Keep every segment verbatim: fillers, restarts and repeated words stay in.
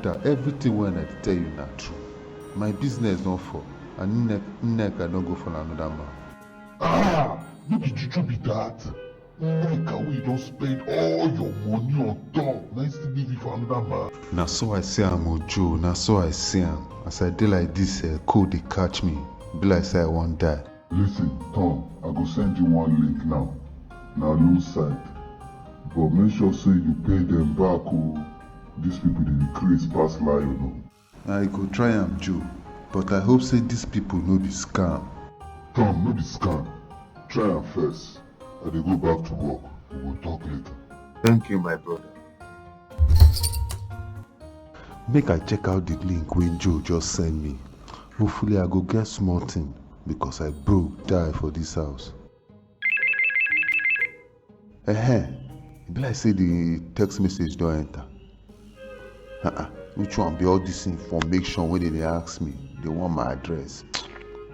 That everything wey I dey tell you na true. My business don fall, and Nneka, Nneka don go follow another man. Ah, no be juju be that. Nneka wey you don spend all your money on top, na him still leave you for another man. Na so I see am o, Joe, na so I see am. As I dey like this, eh, cold dey catch me. Be like say I wan die. Listen, Tom, I go send you one link now. Na loan site. But make sure say you pay them back o. These people dey craze pass lion o. I go try am, Joe, but I hope say these people no be scam. Tom, no be scam. Try am first. I dey go back to work. We go talk later. Thank you, my brother. Make I check out the link wey Joe just send me. Hopefully, I go get small thing because I broke die for this house. Ehen, e be like say the text message don enter. Uh-uh. Which one be all this information wey dem dey ask me? Dem want my address.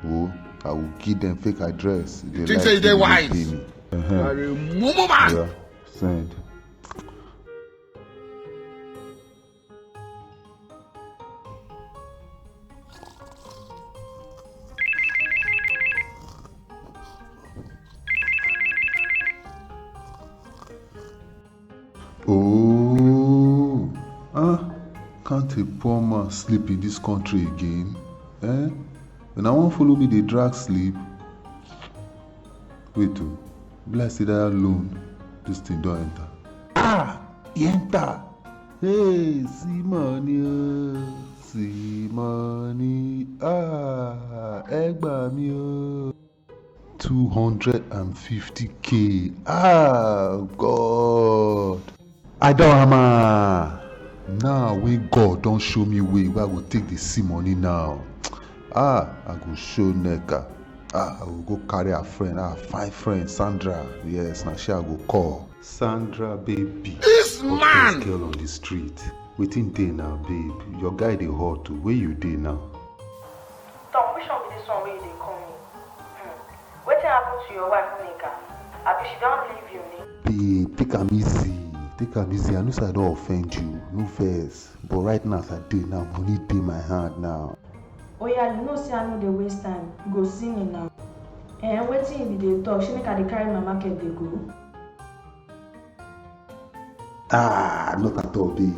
Oh, I will give them fake address. Dem think say you dey wise? Ehen. You are a mumu man. Yeah, send. Oh, ah, can't a poor man sleep in this country again? Eh? Una wan follow me dey drag sleep? Wait o, be like say that loan, this thing don enter. Ah, e enter. Hey, see money o, see money. Ah, ẹ gbà mí o. Two hundred and fifty K. Ah, God. I don hammer. Now wey God don show me way wey I go take dey see money now. Ah, I go show Nneka. Ah, I go go carry her friend, her fine friend Sandra. Yes, na she I go call. Sandra baby. This man! Hottest girl on the street. Wetin dey now, babe? Your guy dey hot o. Where you dey now? Tom, which one be this one wey you dey call me? Hmm. Wetin happen to your wife, Nneka? Abi she don leave you ni? Babe, take am easy. Take am easy. I know say I don offend you. No vex. But right now as I dey now, money dey my hand now. Oya, you know say I no dey waste time. You go see me now. Eh, wetin you be dey talk? Shey make I dey carry my market dey go? Ah, not at all, babe.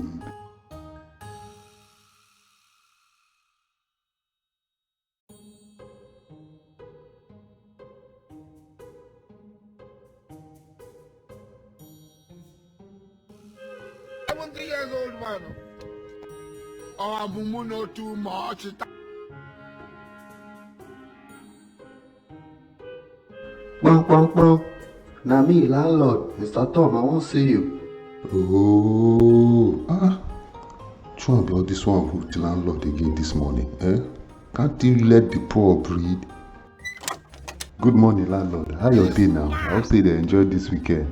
Seventy years old man. Our mumu no too much. Kpong, kpong, kpong. Na me, landlord. Mister Tom, I wan see you. Oh, ah. Which one be all this one with landlord again this morning, eh? Can't you let the poor breathe? Good morning, landlord. How your day now? I hope say you dey enjoy this weekend.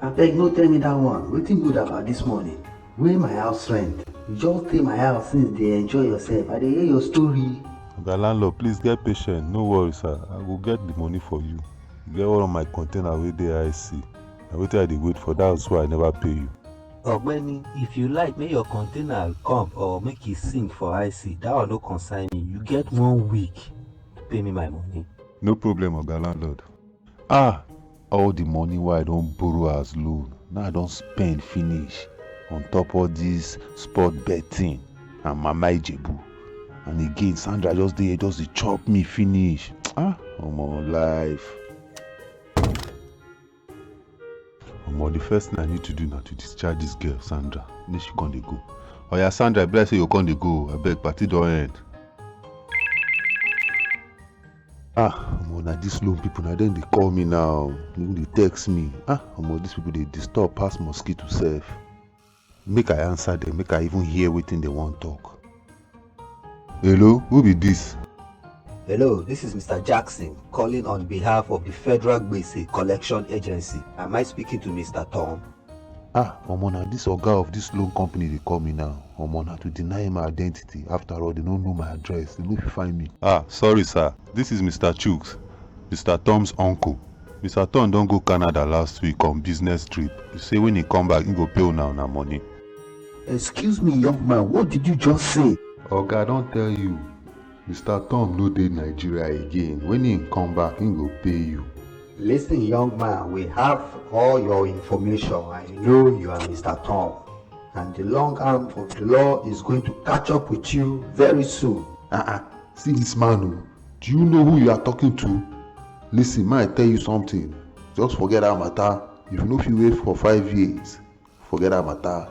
Abeg, no tell me that one. Wetin good about this morning? Where my house rent? You just stay my house since, dey enjoy yourself. I dey hear your story. Oga landlord, please get patient. No worry, sir. I go get the money for you. E get one of my container wey dey I C. Na wetin I dey wait for. That's why I never pay you. Ogbeni, if you like, make your container come or make e sink for I C. That one no concern me. You get one week to pay me my money. No problem, Oga landlord. Ah, all the money wey I don borrow as loan, now I don spend finish on top all this sport betting and Mama Ijebu. And again, Sandra just dey here, just dey chop me finish. Ah, omo, life. Omo, the first thing I need to do na to discharge this girl, Sandra. Make she come dey go. Oya, Sandra, e be like say you come dey go. Abeg, party don end. Ah, omo, na this loan people, na dem dey call me now. Dem dey text me. Ah, omo, these people dey disturb pass mosquito sef. Make I answer them, make I even hear wetin dem wan talk. Hello, who be this? Hello, this is Mister Jackson calling on behalf of the Federal Gbese Collection Agency. Am I speaking to Mister Tom? Ah, omo, na this oga of this loan company dey call me now. Omo, na to deny him identity. After all, they no know my address. They no fit find me. Ah, sorry, sir. This is Mister Chuks, Mister Tom's uncle. Mister Tom don go Canada last week on business trip. He say when he come back, he go pay una una money. Excuse me, young man, what did you just say? Oga, I don tell you, Mister Tom no dey Nigeria again. When he come back, he go pay you. Listen, young man, we have all your information. I know you are Mister Tom. And the long arm of the law is going to catch up with you very soon. Ah, ah, see this man o. Do you know who you are talking to? Listen, may I tell you something? Just forget that matter. If you no fit wait for five years, forget that matter.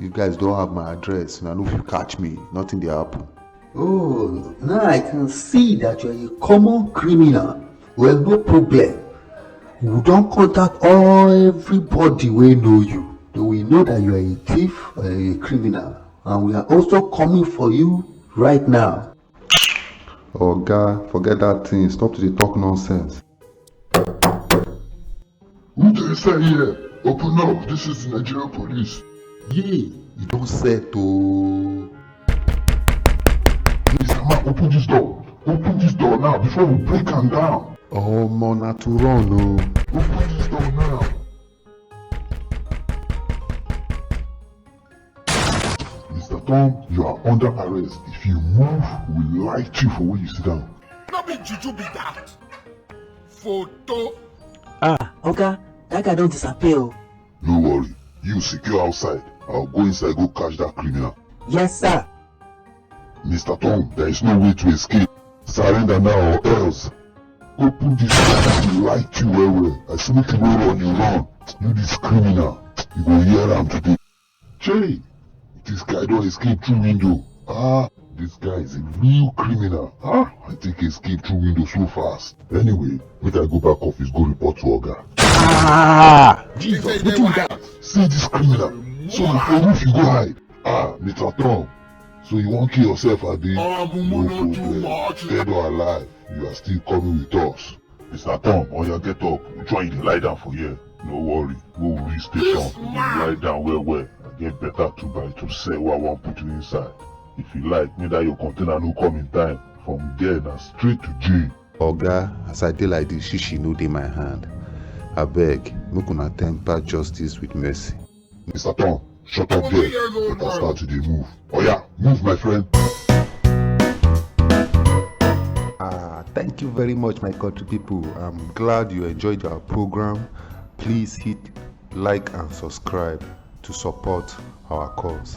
You guys don't have my address. Una no fit catch me. Nothing dey happen. Oh, now I can see that you're a common criminal. Well, no problem. We don contact all everybody wey know you. They will know that you are a thief or a criminal. And we are also coming for you right now. Oga, forget that thing. Stop to dey talk nonsense. Who do you say here? Open up. This is the Nigerian police. Yay, you don set o. Mister Man, open this door. Open this door now before we break am down. Omo, na to run o. Open this door now. Mister Tom, you are under arrest. If you move, we light you for where you sit down. No be juju be that. Photo. Ah, Oga, that guy don disappear o. No worry. You secure outside. I'll go inside, go catch that criminal. Yes, sir. Mister Tom, there is no way to escape. Surrender now or else. Open this door, we light you well well. I say make you no run, you run. You this criminal. You go hear am today. Chey, this guy don escape through window. Ah, this guy is a real criminal. Ah, I think he escaped through window so fast. Anyway, make I go back office, go report to Oga. Ah, Jesus, wetin be that? See this criminal. So na for roof you go hide. Ah, Mister Tom. So you wan kill yourself, abi? No problem. Dead or alive, you are still coming with us. Mister Tom, oya get up. Which one you dey lie down for here? No worry. Go we reach station, you lie down well well. I get better two by two sell wey I wan put you inside. If you like, make that your container no come in time. From there na straight to jail. Oga, as I dey like this, shishi no dey my hand. Abeg, make una temper justice with mercy. Mister Tom, shut up there. Better start to dey move. Oya, move, my friend. Ah, thank you very much, my country people. I'm glad you enjoyed our program. Please hit like and subscribe to support our cause.